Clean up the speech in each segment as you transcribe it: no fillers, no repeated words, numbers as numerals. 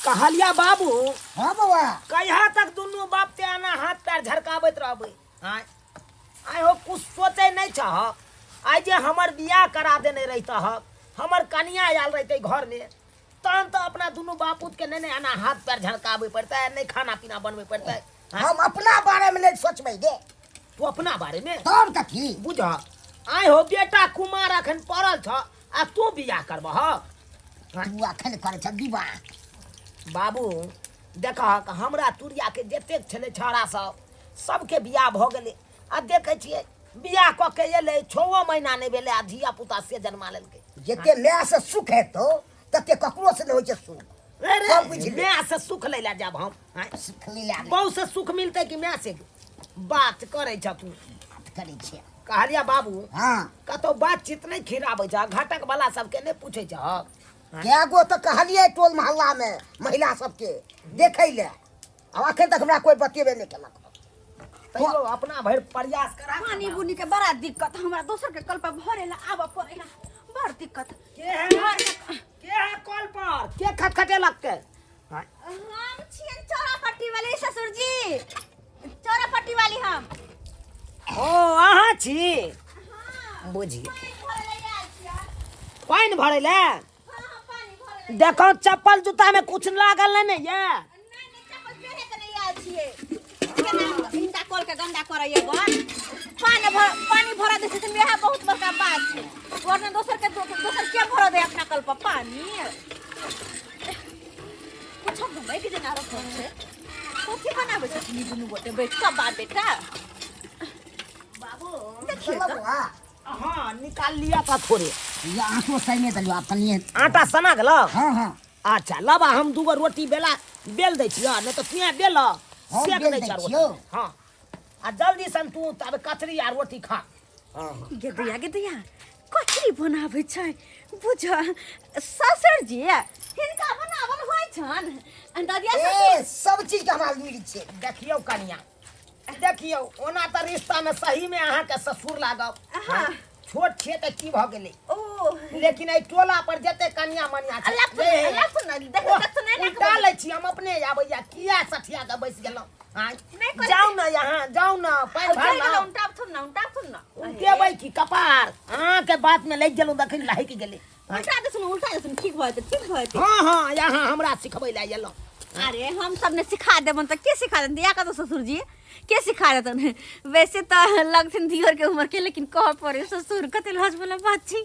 कहलिया बाबू। हाँ बौआ। कहिया तक दुनू बाप ते आना हाथ पैर झरकाबैत रहबै? आँय आँय हो, कुछ सोचै नहि छह? आइ जे हमर बियाह करा देने रहितह, हमर कनिया आयल रहितै घरमे, तहन तऽ अपना दुनू बापूत के नहि ने एना हाथ पैर झरकाबै पड़तै, नहि खाना पीना बनबै पड़तै। आँय? हम अपना बारे में नहीं सोचबै गे। तू अपना बारे में तब कथी बुझ। आँय हो, बेटा कुमार अखन पड़ल छ आ तू बियाह करबह? तू अखन करै छ विवाह? बाबू देखहक, हमरा तुरियाके जतेक छलै छौड़ा सब, सबके बियाह भऽ गेलै आ देखै छियै बियाह कऽ के एलै, 6 महीना नहि भेलै आ धिया पुता से जन्मा लेलकै। जते माय से सुख हेतौ तते ककरो से नहि होइ छै सुख। रे रे, सब बुझि ले। माय से सुख लै लए जायब हम? आँय? सुख लै लए। बहु से सुख मिलतै कि माय से? बात करै छ तू। बात करै छियै। कहलिया बाबू। हाँ। कतौ बातचीत नहि खिराबै छ? घटक वाला सबके नहि पूछै छ? कए गो तऽ कहलियै टोल मोहल्ला में महिला सबके देखै लए, आब अखन तक हमरा कोई बतेबे नहि केलक। तैयो अपना भरि प्रयास करा। पानी बुनी के बड़ा दिक्कत, हमरा दोसर के कल पर भरे ला आबऽ पड़ेला, बड़ दिक्कत। के है? के है कल पर? के खटखटेलक के? हम छियन चौरा पट्टी वाली ससुर जी, चौरा पट्टी वाली हम। ओ अहाँ छी? बुझिए। पानि भरै लए आयल छियै। पानि भरै लए? हाँ हाँ, पानि भरै लए। देखो, चप्पल जूता में कुछ लागल नहीं ने ये? नहि नहि, चप्पल पहिरे के नहि आयल छियै। केना हिनका कल के गंदा करैया? बड़ पानि भर, पानि भरऽ दै छथिन, इएह बहुत बड़का बात छै, वरना दोसर के दोसर के भरऽ दे अपना कल पर पानि? कुछो घुमै के जेना रखल छै। कथी बनाबै छथिन ई दुनू गोटे बैठ कऽ बाप बेटा? बाबू देखिए चलो तऽ। बौआ। हाँ, निकाल लिया था थोड़े। ये आंसू सही देलियो, आब कनिए आटा सना गेलो। हाँ हाँ। अच्छा लबा, हम दूगो रोटी बेला बेल दै छियह, नहि तऽ तुए बेल। हम सेक बेल दै दै छियह रोटी। छियौ। हाँ, आ जल्दी सन तू तब कचरी आ रोटी खा। गे दैया, गे दैया, कथी बनाबै छै? बुझ ससुर जी, हिनका बनावल होइ छन ददिया ए ससुर। सब चीज के हमरा लुरि छै। देखियौ कनिया, देखियौ, ओना तऽ रिश्तामे सहीमे अहाँके ससुर लागब। हाँ। छोट छियै तऽ की भऽ गेलै, ओ लेकिन एहि टोला पर जते कनिया मनिया छै, लफ ए, लफ न देख। ओह, देख नहि उल्टा लै छी हम अपने आबैया। किया सठिया के बैस गेलहुँ? आँय? नहि कहै। जाउ ने यहाँ, जाउ ने, पानि भर गेलहुँ। लाउ। उल्टा थुन न, उल्टा थुन न। उल्टेबै की कपार? अहाँके बात में लागि गेलहुँ, देखिन लहकि गेलै। आँय? उल्टा देथुन, उल्टा देथुन, ठीक भऽ जेतै, ठीक भऽ जेतै। हाँ हाँ, यहाँ हमरा सिखबै लए एलहुँ। अरे हम सब ने सिखा देबन तऽ के सिखा देतन? या कतौ ससुर जी के सिखा देतन? वैसे तऽ लगथिन दियर के उम्र के, लेकिन कह पड़े ससुर, कते लाज वाला बात छै।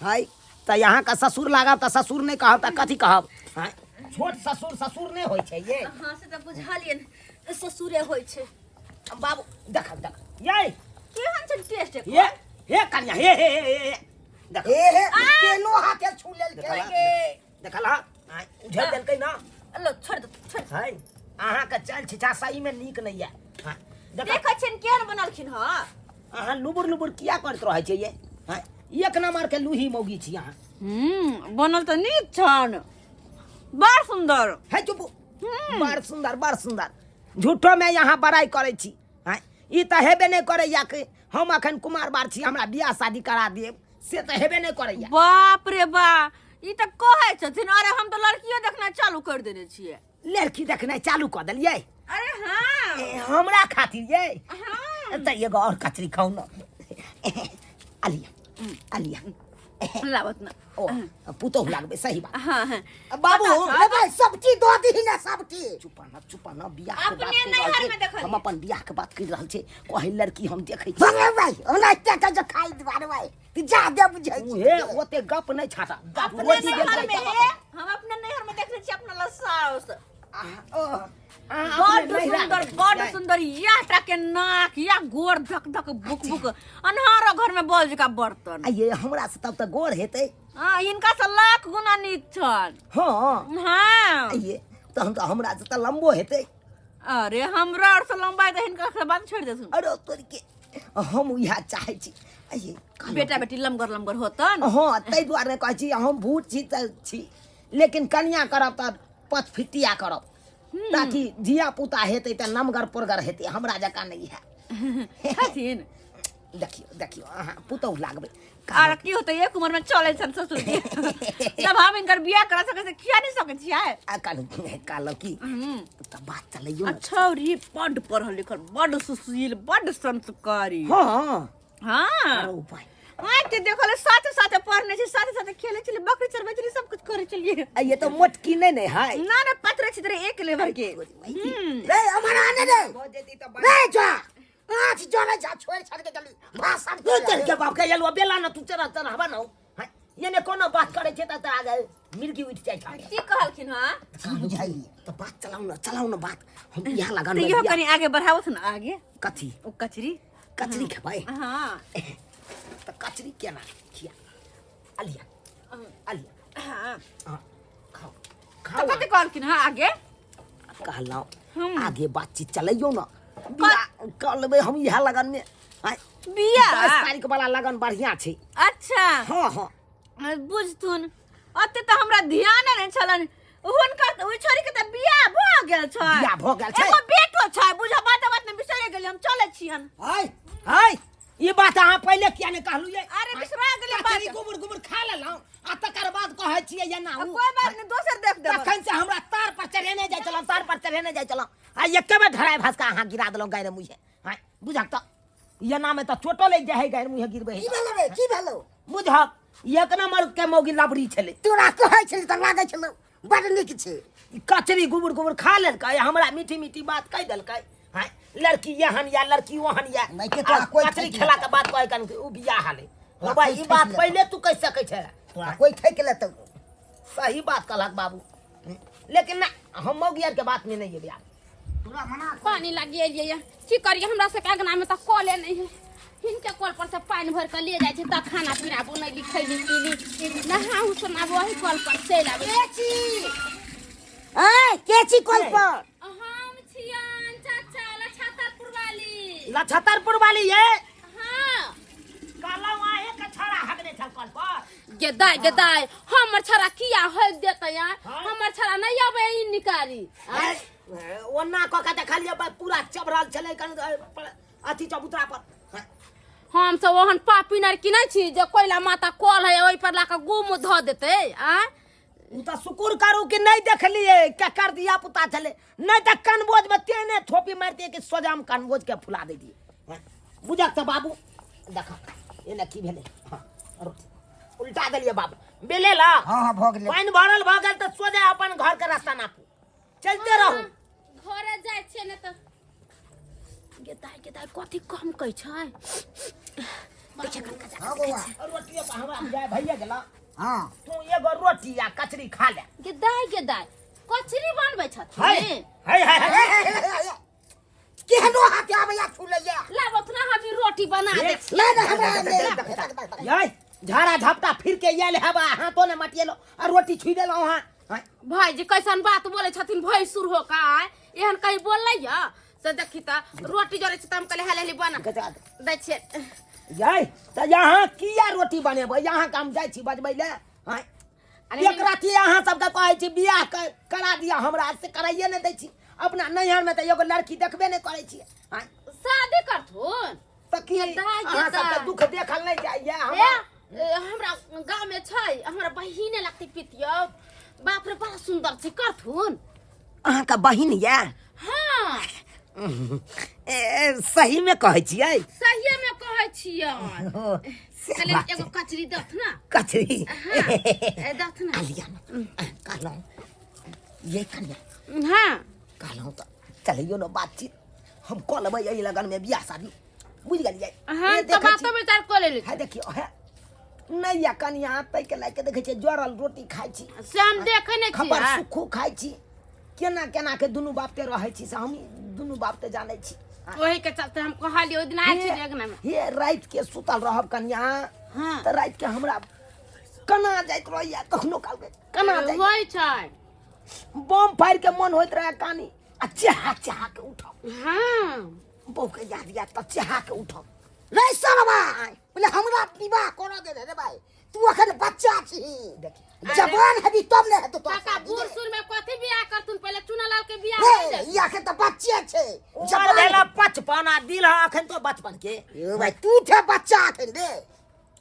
है तऽ यहाँ का ससुर लागब तऽ ससुर नहि कहब तऽ कथी कहब? आँय? छोट ससुर ससुर नहि होइ छै ये। हाँ, से तऽ बुझलियन, ससुरे होइ छै। बाबू देख देख ये। केहन छै टेस्ट? ये हे कनिया, हे हे हे हे, देख। ए हे, केनो हाथे छू लेलकै। देखल हा, आँय, उझल देलकै ना। लो, छोड़ दे, छोड़। है अहाँके चालि छिछा सहीमे नीक नहि यऽ। आँय, देख। देखै छियन केहन बनलखिन हँ। अहाँ लुबुर लुबुर किया करैत रहै छियै ये? आँय, एक नंबर के लूही मौगी छी अहाँ। बनल तऽ नीक छन, बड़ सुन्दर। है चुप, बड़ सुन्दर, बड़ सुन्दर। झूठो में यहाँ बड़ाई करै छी। आँय, ई तऽ हेबे नहि करैया कि हम अखन कुमार बार छी, हमरा बियाह शादी करा देब, से तऽ हेबे नहि करैया। बाप रे बा, ई तऽ कहै छथिन। अरे हम तऽ लड़कियो देखनाइ चालू कर देने छियै। लड़की देखनाइ चालू कऽ देलियै? अरे हाँ। ए, हमरा खातिर ये? हाँ। तऽ एगो और कचरी खाउ न। अलिया अलिया। लाबत ना। ओ पुतोहु लागबै, सही बात। हाँ हाँ। बाबू। अरे भाई, सब चीज दऽ दही ने, सब चीज। चुप न, चुप न, बियाह के बात अपने करि रहल नैहर में छी। देखलियै। हम अपन बियाह के बात करि रहल छी, कहै लड़की हम देखै छी। अरे भाई, हमरा एते के जो खाइ दुआरे भाई, तू जा दे बुझै छी। उहे ओते गप नहि छाटा। अपने रोटी नैहर बेचबै में तब हे, हम अपने नैहर में देखने छी अपना ला साउस। अहाँ बड अपने नैहरा सुंदर, में बड छियै। सुंदर, या टा के नाक या गोर, धक धक बुक बुक, अन्हारो घर में बल जका बर्तन। आ ये हमरा से तब तऽ गोर हेतै। हाँ, हिनका से लाख गुना नीक छन। हाँ। हाँ। आ ये तहन तऽ हमरा से तऽ लम्बो हेतै। अरे हमरा और से लंबाई तऽ हिनका से बात छोड़ देथुन। अरे तोरी के, हम इएह चाहै छी। आ ये कहलहुँ बेटा बेटी लमगर लमगर होतन। हाँ, ताहि दुआरे कहै छी हम भूत छी तऽ छी, लेकिन कनिया करब तऽ पचफिटिया करब, ताकि धिया पुता हेतै तऽ नमगर पोरगर हेतै, हमरा जकाँ नहि है। छथिन। देखियौ देखियौ अहाँ पुतहु लागबै। आर की होतै, एक उम्र में चलै छन ससुर जी, जब हम इनकर बियाह करा सकै से किया नहीं सकै छियै? आ कहलहुँ कहलहुँ की तऽ बात चलैयौ ने। अच्छा रे, बड्ड पढ़ल लिखल, बड्ड सुशील, बड्ड संस्कारी। हँ। हाँ। अरे उपाय आँखि के देखल, साथे साथे पढ़ने छी, साथे साथे खेले छलियै, बकरी चरबै छलियै, सब कुछ करै छलियै। आ ये तो मोटकी नहीं ने है। ना ना, पतरे छितरे एक लेवल के। रे अमर आने दे, रे जा आँख जरै जा, छोड़ छाड़ के चली भाषण। तू चल के बाप के एलो बेला न, तू चरा चरा हवा न है ये ने कोनो बात करे छे त आगे मिर्गी उठ जाय छै। की कहलखिन? हाँ। की बुझाइए? तो बात चलाउ न, चलाउ न बात, हम इहाँ लगन तऽ में इहो बियाह- कनि आगे बढ़ाबथ ने आगे। कथी? ओ कचरी। कचरी खेबै? हाँ। तऽ कचरी केना खिया? अलिया अलिया। हाँ। हाँ, खाओ। तऽ खाओ। कथी कहलखिन? हाँ, आगे। कहलहुँ हम। आगे बातचीत चलैयौ न, बियाह कऽ लेबै हम इएह लगन में आँय, बियाह 10 तारीख वाला लगन बढ़िया छै। अच्छा। हाँ हाँ। बुझथुन, ओते तऽ हमरा ध्यान नहि छलनि हुनकर। ओहि छोरी के तऽ बियाह भऽ गेल छै। बियाह भऽ गेल छै। एगो बेटो छै। बुझ बात बात में बिसरि गेलियै, हम चलै छियन। हाय हाय, ई बात अहाँ पहिले किया नहि कहलहुँ ये? अरे बिसरा गेलै बात। कचरी गुबुर गुबुर खा लेलहुँ आ तकर बाद कहै छियै एना आ उ। कोई बात नहि, दोसर देख देब। तखन से हमरा तार पर चढ़ेने जाइ छलहुँ, तार पर चढ़ेने जाइ छलहुँ, आ एके बेर धराय भसका अहाँ गिरा देलहुँ गारि मुँहे। हाँ, बुझक तऽ एना में तऽ चोटो लागि जाइ है, गारि मुँहे गिरबै की है। भेलो रे, की भेलो? बुझक एक नंबर के मौगी लबड़ी छलै। तोरा कहै छली तऽ लागै छलौ बड़ नीक छै। ई कचरी गुबुर गुबुर खा लेलकै, हमरा मीठी मीठी बात कहि देलकै। हाँ, लड़की एहन या लड़की ओहन या। नहि के तोरा आ कोइ कचरी ठकि खेला लेतौ। के बात कहै कन उ बियाह हाले। तोरा बाबा कोइ ई ठकि बात लेतौ। पहिले तू कहि सकै छे। तोरा कोइ ठकि लेतौ। सही बात कहलक बाबू, लेकिन ना हम मौगी आर के बात में नहीं एबै आब। तोरा मना पानी लागी एलियै ये। की करियै, हमरा सबके अंगना में तऽ कले नहीं है। हिनके कल पर से पानि भरि कऽ ले जाइ छै तऽ खाना पीना बनैली, खैली पीली, नहाउ सुनाबू, ओही कल पर चलि आबै। केची ऐ, केची कल पर? हम छियन चाचा, लछातरपुर वाली। लछतरपुर वाली ये? हाँ। कहलहुँ अहें के छड़ा हगने छल कल पर। गेदाय गेदाय, हमर छड़ा किया हक देतै यार? हाँ? हमर छड़ा नहीं अबै ई निकारी। ए, ओना कऽ के देखलियै बा, पूरा चबरल छलै कन अथी चबूतरा पर। हाँ। हम सब ओहन पापी नरकी नहीं छी जे कोयला माता कल है ओहि पर लाके गुम धऽ देतै। आ उ तऽ शुक्र करू कि नहीं देखलिए केकर दिया पुता छलै, नहीं तऽ कनबोज में तेने थोपी मारितियै कि सोजाम कनबोज के फुला दैतियै। हाँ, बुझक तऽ बाबू देख एने की भेलै। हाँ, रोटी उल्टा देलियै बाबू, बेले ला। हाँ हाँ, भऽ गेलै। पानि भरल भऽ गेल तऽ सोझे अपन घर के रास्ता नापू, चलते रहू। घरे जाइ छियै ने तऽ गेदाय गेदाय, कथी कम कहै छै? हाँ बौआ। रोटियो पर हमरा बुझाय भैया गेला। हाँ। तू एगो रोटी आ कचरी खा ले। गेदाय गेदाय, कचरी बनबै है छथिन? है है है। केहनो हाथ आबैया छुलैया। लाबत ना, हम रोटी बना दे। ले ने हमरा ले। देख, देख, देख। यै झाड़ा झपटा फिर के आयल हेबा, हाथो ने मटिएलो आ रोटी छुई देलहुँ अहाँ। हाँ, भाईजी कैसन बात बोले छथिन भैंसुर हो का? एहन कहीं बोललै या से देखी तऽ रोटी जरै छै तऽ हम कहले हाले हाले बना गजा दै छियै। यै तऽ यहाँ किया रोटी बनेबै? यहाँ हम जाइ छी बजबै ले। हाँ, अरे एक राति अहाँ सबके कहै छी बियाह करा दिअ हमरा, से कराइए नहि दै छी। अपना नैहरमे तऽ एगो लड़की देखबे नहि करै छियै। हाँ, शादी करथुन तऽ की गेदाय, अहाँ सबके गेदाय। दुख देखल नहि जाइए? ए, हमरा ए, हमरा गाँव में छै, हमरा बहिने लगतै पितियौ। बाप रे, बड़ा सुंदर छै, करथुन। अहाँके बहिन यऽ? हाँ। ए, सहीमे कहै छियै? सहिए में कहै छियै। से कहलियै बात एगो छै। कचरी दथ ना। कचरी? हाँ, ए, दथ ना। कहलियै ने, कहलहुँ ये कनिया। हाँ। कहलहुँ तऽ चलैयौ ने, बातचीत हम कऽ लेबै एहि लगनमे बियाह शादी, बुझि गेलियै? हाँ। ए, तऽ देखै बातो छी। विचार कऽ लेली। है देखियौ, है नहि या कनिया, ताहिके लए कऽ देखै छियै जरल रोटी खाइ छी। से हम देखै नहि खबर छियै। सुखो खाइ छी, केना केना के दुनू बाप ते रहै छी से हम दुनू बाप ते जानै छी। ओही के चलते हम कहलियै ओहि दिन आयल छी अंगना में। हे राति के सुतल रहब कनिया। हाँ। तऽ राति के हमरा कना जाइत रहैया, कखनो काल के कना जाइत होइ छै। बम फाड़ि के मन होइत रहै कानी आ चेहा चेहा के उठब। हाँ। बहू के याद याद तऽ चेहा के उठब। रे सरवा, बोले हमरा विवाह करऽ दे रे भाई, तू अखन बच्चा छी। देखी जवान हेबी तब ने हेतौ तोरा काका शादी बूढ़ रे। सूढ़ में कथी बियाह करथुन? पहिले चुनालाल के बियाह रे कर दे। ई अखन तऽ बच्चे छै। उमर जवान भेला 55। बचपन आ दिल है अखन तो बचपन के। यो भाई तू थे बच्चा अखन रे।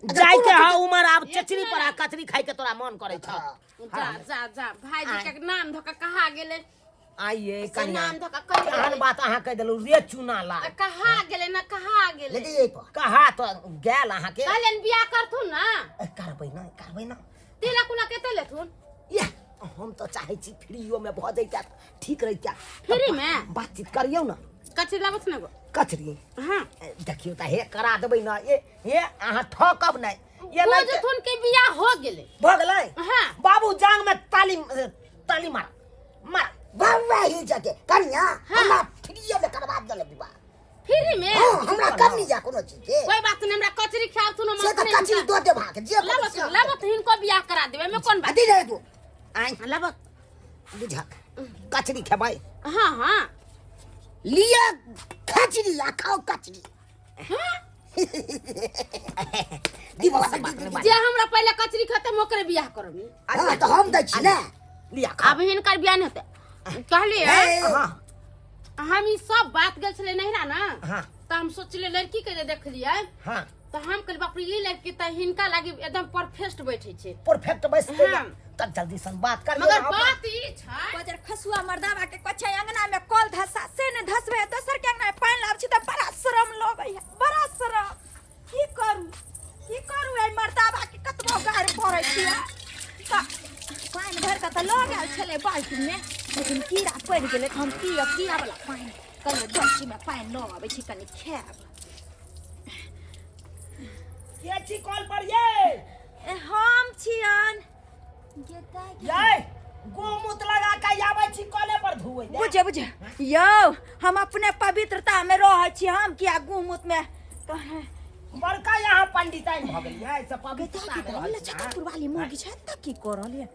जाय के है उमर आब चचरी पर आ कचरी खाय के तोरा मन करे छ। जा जा जा, भाईजी के नाम धोका कहा गेलै? आइए से कनिया, नाम धोका कहि केहन बात अहाँ कहि देलहुँ रे चुना ला। कहा गेलै ना, कहा गेलै? लेकिन एहि पर कहा तो गेल अहाँके। कहलियनि बियाह करथुन ना। करबै ना, करबै ना। तिलक उलक कते लेथुन? इएह हम तऽ चाहै छी फ्रीओ में भऽ जैता ठीक रहिता। फ्री में? बातचीत करियौ ना। कचरी लाबथ ने गो? कचरी? हाँ। देखियौ तऽ हे करा देबै ना, ए हे अहाँ ठकब नहि। ये नहि बुझथुन कि बियाह हो गेलै। भऽ गेलै? हाँ। बाबू जांग में ताली ताली मार मार। बाबा ही जके कनिया। हाँ। हमरा फ्रीए में करवा देले विवाह। फ्री में? हाँ, हमरा कम नहीं जा कोनो चीज के। कोई बात नहीं, हमरा कचरी खियाबथुन हम से तऽ अपने कचरी हिनका। दऽ देब अहाँके, जे कोनो लाबथ, से। लाबथ, हिनको बियाह करा देबै, एहिमे कोन बात? अथी रहे तू। आइ लाबथ। बुझक कचरी खेबै? हाँ हाँ। लिअ खचरी आ खाओ कचरी। हाँ? दी बाबा, दी, दी, दी। जे हमरा पहिले कचरी खेतै हम ओकरे बियाह करब। हाँ, तऽ हम दै छी ने। लिअ खाओ। अब हिनकर बियाह नहि हेतै कहलियै। हे। हाँ। हम ई सब बात गेल छलै नहिरा ना। हाँ। तऽ हम सोचलियै लड़की के जे देखलियै। हाँ। तऽ हम कहलियै बाप रे, ई लड़की तऽ हिनका लागी एकदम परफेक्ट बैठै छै। परफेक्ट बैसतै हाँ। तब जल्दी सन बात कर। मगर बात ई छै बजर खसुआ मर्दावा के कछै अंगना में कल धसा से ने धसबे, दोसर के अंगना में पानि लाबै छी तऽ बड़ा शरम लगै है, बड़ा शरम। की करू, की करू, एहि मर्दावा के कतबो गारि पड़ै छियै तऽ पानि भरि कऽ तऽ लऽ गेल छलै बाल्टीन में, लेकिन कीड़ा पड़ि गेलै तऽ हम पियब कीड़ा वाला पानि? कहलियै डोलची में पानि लऽ अबै छी, कनि खायब। के छी कॉल पर ये? ए, हम छियन गेता। ये गोमूत्र लगा के आबै छी कॉले पर धुए दे। बुझे बुझे यौ, हम अपने पवित्रता में रहै छी, हम किया गूमुत में कहे? बड़का यहाँ पंडिताइन भऽ गेलियै से पवित्रता में रहै छी, हाँ? वाली मुर्गी छै तऽ की करल ये?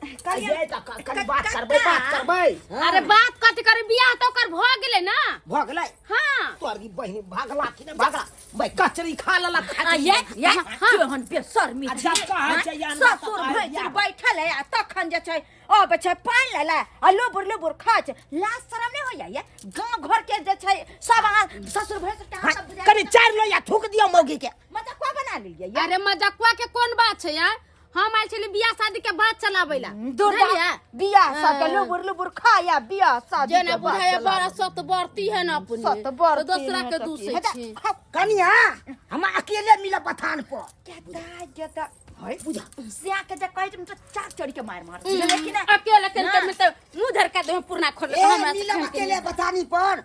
ये तऽ कनि बात करबै, बात करबै। अरे बात कथी करे, बियाह तऽ ओकर भऽ गेलै ना। भऽ गेलै? हाँ। तोहर ई बहिन भागला कि नहि भागला? भाई कचरी खा लेलक। आ ये ये केहन बेशर्मी अच्छा, छियै, कहै आँय? छै, या हमरा ससुर तऽ भैंसुर कहै बैठल है आ तखन जे छै अबै छै पानि लै लए आ लोबुर लोबुर खाइ छै। लाज शरम नहि होइया ये? गाँव घर के जे छै सब अहाँ ससुर भैंसुर के अहाँ सब बुझाइ कनि चारि लोहिया थूक दियौ मौगी के। मजकुआ बना लेलियै ये। अरे मजकुआ के कोन बात छै यार, हम आयल छली बियाह शादी के बात चलाबै ला। दुर्गा बुझलियै? बियाह शादी के लुबुर लुबुर खाया बियाह शादी जेना के बात बुझाया चलाबै। बड़ा सत बरती है ना अपने सत बरती तो दोसरा है के तऽ की? दूसै हेता, छै। खाउ। कनिया, हम अकेले मिलब बथान पर। गेता गेता है बुझा सिया के जे कहै छै तऽ चार चढ़ के मार मार लेकिन अकेले के ना। में तो मुंह धरका दे पुरना खोल ए हमरा से मिलब खान के अकेले बथानी पर।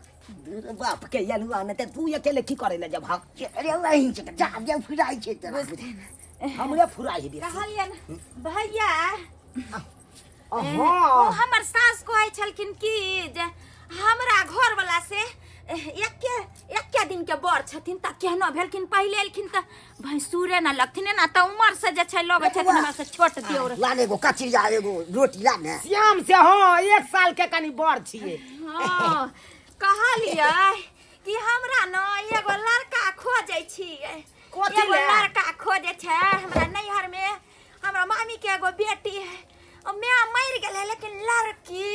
बाप के यलुआ ने तऽ तू अकेले की करे ले जब हम? अरे वही छै जा जा फुराइ छै तोरा। हमरे फुराइ बेसी। कहलियन भैया, ओ हाँ। हमर सास कहै छलखिन कि जे हमरा घर वाला से एके एके दिन के बर छथिन तऽ केहनो भेलखिन, पहिले एलखिन तऽ भैंसुरे न लगथिन ने, तऽ उमर से जे छै लगै छथिन हमरा से छोट दियौर। ला ने एगो कचरी आ एगो रोटी ला ने। श्याम से हाँ एक साल के कनि बड़ छियै। हाँ, कहलियै कि हमरा न एगो लड़का खोजै छियै। कथी एगो लए? लड़का खोजै छै हमरा नैहर में, हमरा मामी के एगो बेटी है, ओ माय मरि गेलै, लेकिन लड़की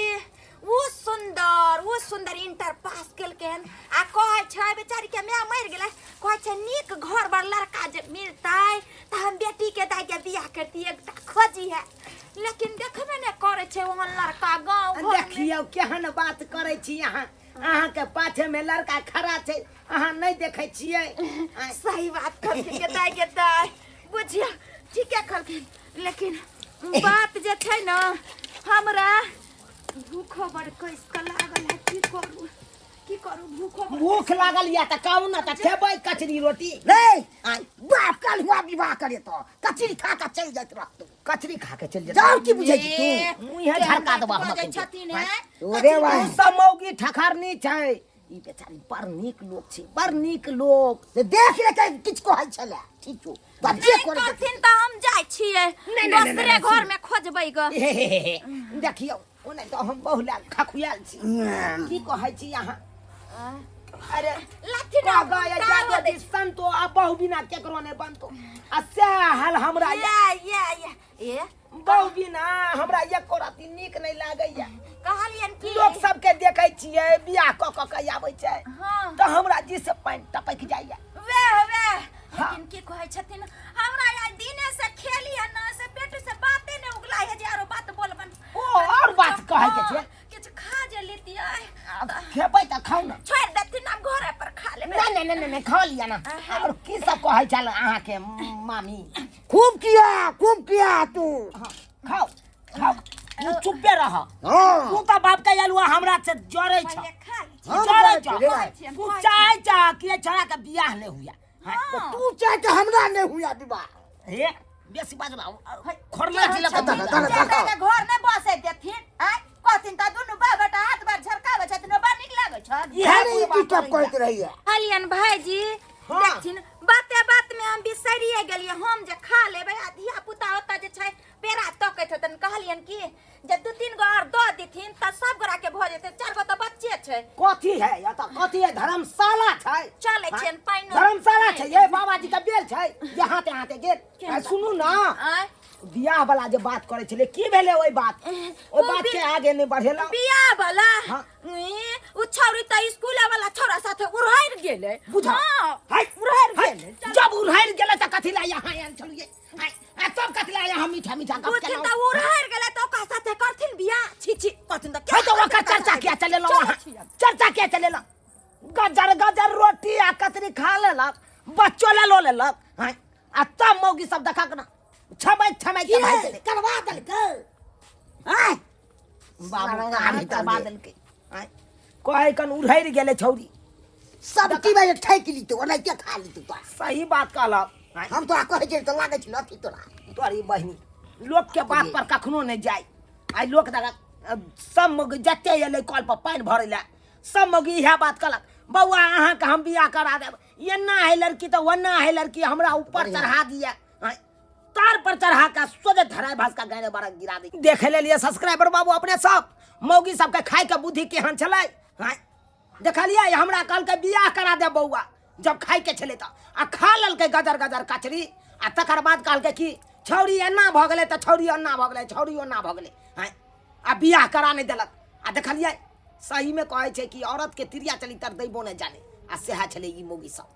ओ सुंदर, ओ सुंदर इंटर पास केलकै हन आ कहै छै बेचारी के माय मरि गेलै, कहै छै नीक घर बर लड़का जे मिलतै तऽ हम बेटी के दाइ के बियाह करती, एकटा खोजी है, लेकिन देखबे नहि करै छै ओहन लड़का गाँव घर में। देखियौ केहन बात करै छी अहाँ, अहाँके पाछे में लड़का खड़ा छै, अहाँ नहि देखै छियै? आँय, सही बात कहलखिन के दाइ, के दाइ बुझियौ ठीके कहलखिन, लेकिन बात जे छै ने हमरा भूखो बड़ कसि कऽ लागल है, की करू, की करू, भूखो बड़ भूख लागल या तऽ कहू ने तऽ खेबै कचरी रोटी। रे आँय, बाप कल हुआ विवाह करे तो कचरी खा के चल जाइत रहतौ। कचरी खा के चलि जेतै? जाउ की बुझै छी तू? मुँहे झरका देबह हम बजै अखन के। छथिन हैं। ओरे तू भाई सब मौगी ठकरनी छै, ई बेचारी बड़ नीक लोक छै, बड़ नीक लोक। से देख ले के किछु कहै छलै ठीक छौ तऽ जे नहि करे करथिन तऽ हम जाइ छियै नहि, नहि, नहि, दोसरे नहि, घर में खोजबै ग। हे हे हे हे, देखियौ ओ नहि तऽ हम बहुला खखुआल छी। की कहै छी अहाँ? अरे लाथिन कह गए तारो जादो दै जी संतो आ बहु बिना केकरो नहि बनतो आ सएह हाल हमरा या या या ए बहु बिना हमरा एको रत्ती नीक नहि लागैया। कहलियन कि लोक सबके देखै छियै बियाह कऽ कऽ के आबै छै हाँ तऽ हमरा जी से पानि टपकि जाइया वेह वेह। हाँ। लेकिन की कहै छथिन हमरा आइ दिने से खेली है ना से पेट से बाते ने उगला है जे आरो बात बोलबन। ओ और बात कहै के छै। हाँ, किछु खा जे लेतियै। आब खेबै तऽ खाउ ने। छोड़ि देथिन, हम घरे पर खा लेबै। नहि नहि नहि नहि, खा लिअ ने। और की सब कहै छल अहाँके मामी? खूब किया, खूब किया तू। हाँ, खाउ खाउ, तू चुप्पे रह। हाँ। तू तऽ बाप के आयल हमरा से जरै छ। पहिले खा लै छी। हम जरै जरै छ। छी रे भाई। छी, हम तू कहै चाहै छ कि एहि छोड़ा के बियाह नहि हुए? हाँ। तू चाहे कि हमरा नहि हुआ विवाह। हे बेसी बाजला खोरना जिला दादा, दादा, जे दादा। के घर नहि बसै देथिन आँय, कहथिन तऽ दुनू बाप बेटा हाथ बार झरकाबै छथिन, बड़ नीक लागै छनि। इएह अरे ई कुल बात डिस्टर्ब करैया। करैत रहैया। कहलियन भाईजी हाँ। देखथिन बाते बात में हम बिसरिए गेलियै, हम जे खा लेबै आ धिया पुता ओतऽ जे छै पेड़ा तकैत हेतनि। कहलियन कि जे 2-3 गो और दऽ देथिन तऽ सब गोरा के भऽ जेतै, 4 गो तऽ बच्चे छै। कथी है या तऽ कथी है? धर्मशाला छै। चलै छियनि पानि धर्मशाला छै, ये बाबाजी के बेल छै जे हाथे हाथे गेल। आ सुनू ना, आँय? बियाह वाला जे बात करै छलै की भेलै ओहि बात? ओहि बात के आगे नहि बढ़ेलहुँ। बियाह वाला? हाँ। ई, उ छौरी तऽ स्कूल वाला छौरा साथे उड़हरि गेलै। बुझा। हाँ, हाय, उड़हरि हाय, गेलै। जब उड़हरि गेलै तऽ कथी लए यहाँ आयल छलियै? हाय, आ तब कथी लए यहाँ मीठा मीठा गप बुझथिन केलहुँ? तऽ उड़हरि गेलै तऽ ओकरा साथे करथिन बियाह? छी छी, कहथिन तऽ हाय, तऽ ओकर चर्चा किया चलेलहुँ अहाँ? चर्चा किया चलेलहुँ? गजर गजर रोटी आ कतरी खा लेलक, बच्चो लए लऽ लेलक। हाय, आ तब मौगी सब देखक ना छमैत छमैत के भागि गेलै। करवा देलकै। आँय? बाबू सारा कहाँ आदमी करवा देलकै। देलकै? आँय, कहै कन उड़हरि गेलै छौरी। सब की बजे ठकि लीतौ, ओनाहिते खा लीतौ तोरा। सही बात कहलक। आँय, हम तोरा कहै छियै तऽ लागै छै अथी तोरा। तोरी बहिनी लोक के बात पर कखनो नहि जाय। आइ लोक देखक सब मौगी जते एलै कल पर पानि भरै लए, सब मौगी इएह बात कहलक, बौआ अहाँके हम बियाह करा देब, एना है लड़की तऽ ओना है लड़की, हमरा ऊपर चढ़ा दिया। आँय, तार पर चढ़ा के सोझे धराई भास का गाने बारा गिरा दी। देखे ले लिए सब्सक्राइबर बाबू अपने सब मौगी सबके खाय के बुद्धि केहन छलै। आँय, देखलियै हमरा कहलकै बियाह करा दे बौआ, जब खाय के छलै तऽ आ खा लेलकै गजर गजर कचरी, आ तकर बाद कहलकै कि छौरी एना भऽ गेलै तऽ छौरी ओना भऽ गेलै, छौरी ओना भऽ गेलै। आँय, आ बियाह करा नहि देलक। आ देखलियै सहीमे कहै छै कि औरत के तिरिया चलितर दैबो नहि जाने, आ सएह छलै ई मौगी सब।